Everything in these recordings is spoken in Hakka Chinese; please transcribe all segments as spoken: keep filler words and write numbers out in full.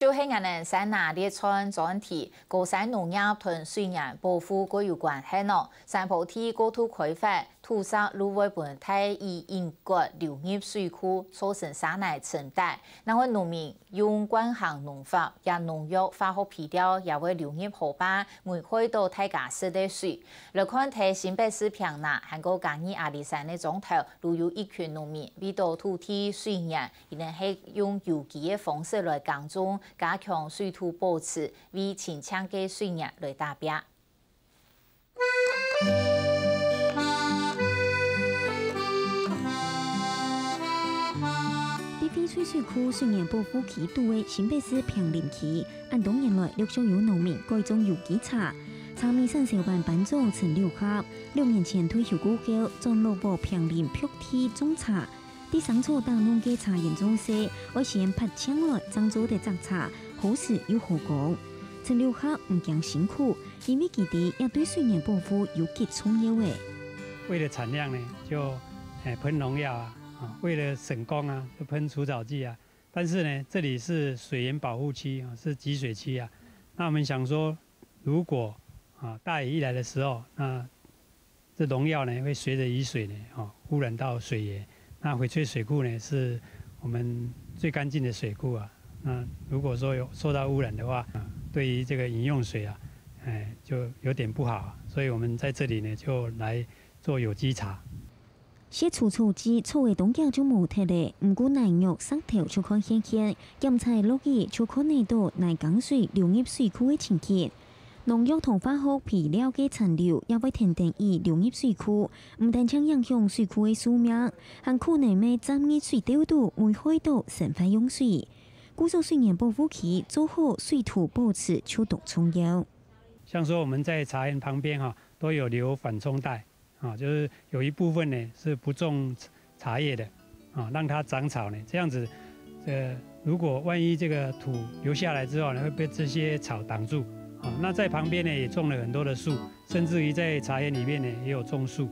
就係𠊎等山林列傳專題，高山農業同水源保護過有關係哦。山坡地過度開發，土石路會分大雨淹沒流入水庫，造成沙泥沉底。另外農民用慣行農法，也農藥、化學肥料也會流入河壩，危害到大家食个水。來看在新北市坪林，還過嘉義阿里山个庄頭，就有一群農民為著土地水源， 佢等係用有機个方式來耕種，加強水土保持，為清淨个水源來打拚。在翡翠水庫水源保護區肚个新北市坪林區，恁多年來陸續有農民改種有機茶，茶米產銷班班長陳柳合，六年前退休過後，轉落禾坪林覆地種茶。 在生草打農个茶園種時，愛先伐淨來，正做得摘茶，好食又好供。陳柳合毋驚辛苦，因為佢知這對水源保護有幾重要欸。為了產量呢，就，欸，噴農藥啊，啊，為了省工啊，就噴除草劑啊。但是呢，這裡是水源保護區啊，是集水區啊。那我們想說，如果，啊，大雨一來的時候，那 這農藥呢，會隨著雨水呢，哦，污染到水源。那翡翠水庫呢，是我們最乾淨的水庫啊。那如果說有受到污染的話，啊，對於這個飲用水啊，哎，就有點不好啊。所以我們在這裡呢，就來做有機茶。食除草劑，草仔當遽就無忒咧，毋過泥肉石頭就看現現，兼採落雨就看得到泥耕水流入水庫个情景。 農藥同化學肥料个殘留也會跈等雨流入水庫，毋單淨影響水庫个壽命，還可能會浸入水竇肚，危害到生活用水。故所水源保護區做好水土保持就當重要。像說我們在茶園旁邊哈，都有留緩衝帶， 啊，就是有一部分呢是不種茶葉的，啊，讓它長草呢，這樣子，呃，如果萬一這個土流下來之後呢，會被這些草擋住，啊，那在旁邊呢也種了很多的樹，甚至於在茶園裡面呢也有種樹。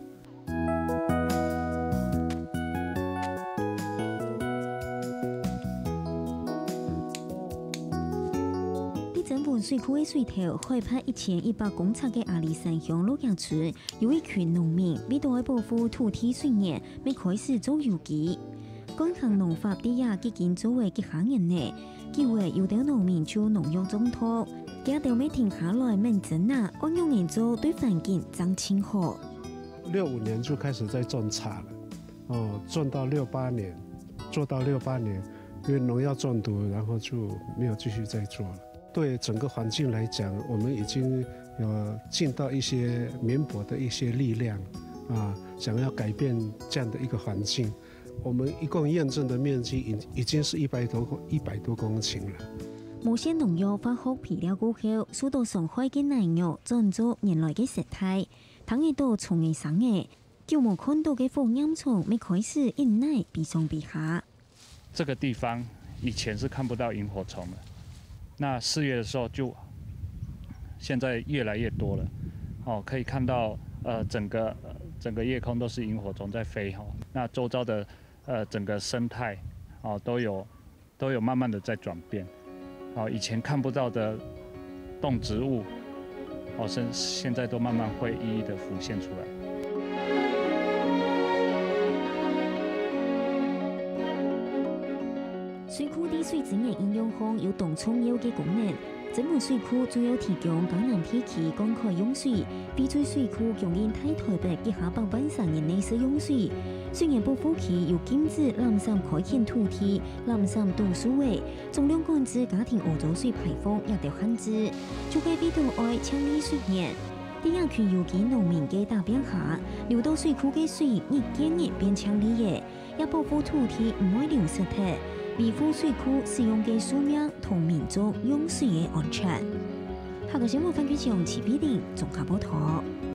在曾文水庫个水頭，海拔一千一百公尺个阿里山鄉鹿野村， 有一群農民為著愛保護土地水源，乜開始做有機。慣行農法在這既經做了幾下年呢，久了有兜農民就農藥中毒，佢兜乜停下來愐真啊，愛仰般做對環境正盡好。六五年就開始在種茶了，哦，種到六八年，做到六八年，因為農藥中毒，然後就沒有繼續再做了。 對整個環境來講，我們已經有盡到一些綿薄的一些力量，啊，想要改變這樣的一個環境。我們一共驗證的面積已，已經是一百多公，一百多公頃了。無食農藥化學肥料過後，受到傷害个泥肉轉做原來个色態，聽得到蟲仔聲仔，久無看到个火焰蟲乜開始一奶飛上飛下。 這個地方以前是看不到螢火蟲的，那四月的時候就，現在越來越多了。哦，可以看到，呃，整個，呃，整個夜空都是螢火蟲在飛，哦。那周遭的，呃，整個生態，哦，都有，都有慢慢地在轉變。 哦，以前看不到的動植物，哦，現，現在都慢慢會一一地浮現出來。水庫在水資源應用項有當重要个功能。曾文水庫主要提供嘉南地區灌溉用水，翡翠水庫供應大台北幾下百萬儕人个食用水。水源保護區又禁止濫糝開墾土地、濫糝倒樹仔， 總量管制家庭屙糟水排放這兜限制，就係為著愛淨俐水源。在這群有機農民个打拚下，流到水庫个水日漸日變淨俐咧，也保護土地毋會流失忒，維護水庫使用个壽命同民眾用水个安全。客家新聞范君祥、徐碧玲綜合報導。